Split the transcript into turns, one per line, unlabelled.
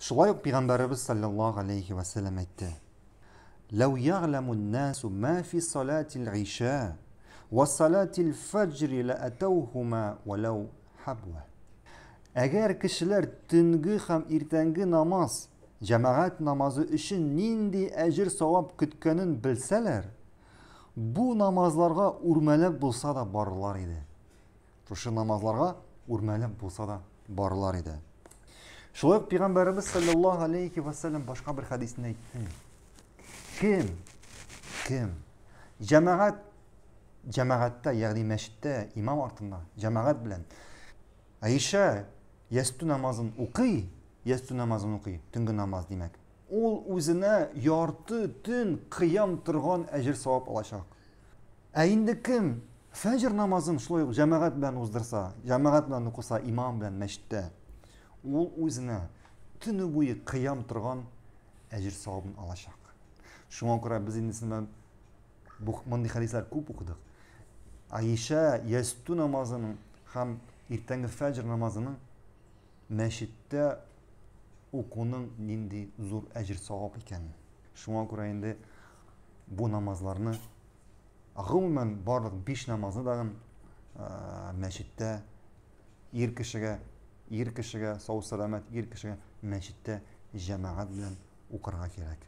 Шулай ук пәйгамбәребез саллаллаһу алейхи ва сәлләм әйтте: "Ләү ягъләму н-насу ма фи салатил иша ва салатил фаҗри лаатаухума валау хабва." Әгәр кешеләр төнге һәм иртәнге намаз, җәмәгать намазы өчен нинди әҗер савап көткәнен белсәләр, бу намазларга үрмәләп булса да барырлар иде. Шушы намазларга үрмәләп булса да барырлар иде. Шулай ук пәйгамбәребез саллаллаһу алейхи ва саллям башка бер хәдисендә әйтте. Кем кем җәмәгать җәмәгатьтә, ягъни мәчеттә имам артында җәмәгать белән Аиша ястү намазын укый, ястү намазын укый, төнге намаз димәк. Ул үзенә ярты төн кыям торган әҗер савап алачак. Ә инде кем фәҗр намазын шулай ук җәмәгать белән уздырса, җәмәгать белән укыса, имам белән мәчеттә, ул үзенә төне буе кыям торган әҗер савабын алачак. Шуңа күрә без инде сезнең бу мондый хәдисләр күп укыдык. Аиша ястү намазының һәм иртәнге фәҗр намазының мәчеттә укуның нинди зур әҗер савап икәнен. Шуңа күрә инде бу намазларны гомумән барлык биш намазны дагын мәчеттә ир кешегә, ир кешегә сау сәламәт ир кешегә мәчеттә җәмәгать белән укырга кирәк.